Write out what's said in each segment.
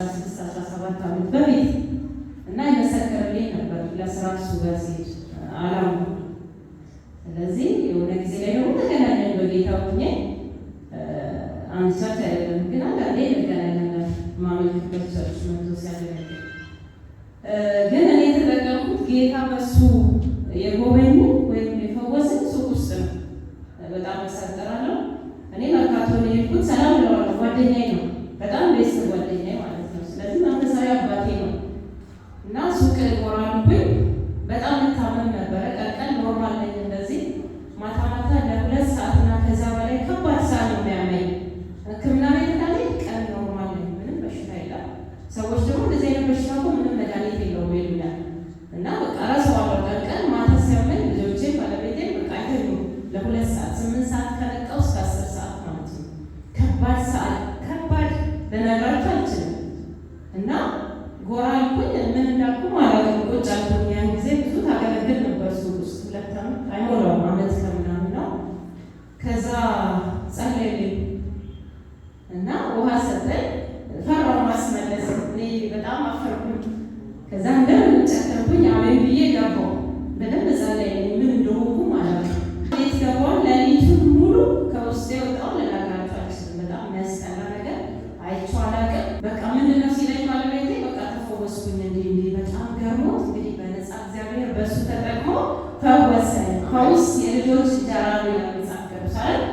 16 17 ዓመት በፊት እና የመሰከረልኝ ነበር ለስራ እሱ ጋር ሲሄድ አላምኩም። ስለዚህ የሆነ ጊዜ ላይ ደግሞ ተገናኘን በጌታ ሆኜ፣ አንድ church አይደለም ግን አንዳንዴ እንገናኛለን። ማመልክበት church መጥቶ ሲያገለግል ግን እኔ የተጠቀምኩት ጌታ በሱ የጎበኙ ወይም የፈወሰኝ ሱቅ ውስጥ ነው። በጣም መሳጠራለሁ። እኔ መርካቶ ነው የሄድኩት። ሰላም እለዋለሁ። ጓደኛዬ ነው፣ በጣም best ጓደኛዬ ማለት ነው። ስለዚህ መንፈሳዊ አባቴ ነው እና ሱቅ ጎራልኩኝ። በጣም እታመም ነበረ። ቀን ቀን normal ነኝ እንደዚህ፣ ማታ ማታ ለ2 ሰዓት እና ከዛ በላይ ከባድ ሰዓት ነው የሚያመኝ። ሕክምና ቤት እንዳለኝ ቀን normal ነኝ፣ ምንም በሽታ የለም። ሰዎች ደግሞ እንደዚህ አይነት በሽታ እኮ ምንም መድኃኒት የለውም ይሉኛል። እና በቃ እረሳዋለሁ። ቀን ቀን ማታ ሲያመኝ ልጆቼም ባለቤቴም በቃ አይተኙም። ለ2 ሰዓት፣ 8 ሰዓት ከነቃው እስከ 10 ሰዓት ማለት ነው። ከባድ ሰዓት፣ ከባድ ልነግራችሁ አልችልም። እና ጎራ አልኩኝ፣ ምን እንዳልኩም አላውቅም። ቁጭ አልኩኝ። ያን ጊዜ ብዙ ታገለግል ነበር ሱቅ ውስጥ፣ 2 ዓመት አይሞላውም፣ ዓመት ከምናምን ነው። ከዛ ጸለየልኝ እና ውሃ ሰጠኝ። ፈራው ማስመለስ፣ እኔ በጣም አፈርኩኝ። ከዛ እንደምንም ጨከንኩኝ፣ አሜን ብዬ ገባሁ። በደንብ ጸለየልኝ፣ ምን እንደሆንኩም አላውቅም። ቤት ገባሁ። ሌሊቱን ሙሉ ከውስጤ ወጣው ልነግራችሁ አልችልም። በጣም የሚያስጠላ ነገር አይቼው አላውቅም። በቃ ምንድን ነው ሲለኝ ባለቤቴ በቃ ተፈወስኩኝ፣ እንዲህ እንዲህ በጣም ገርሞት እንግዲህ በነፃ እግዚአብሔር በእሱ ተጠቅሞ ፈወሰኝ። ፈውስ የልጆች እንጀራ ነው ይላል መጽሐፍ ቅዱስ አይደል?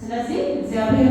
ስለዚህ እግዚአብሔር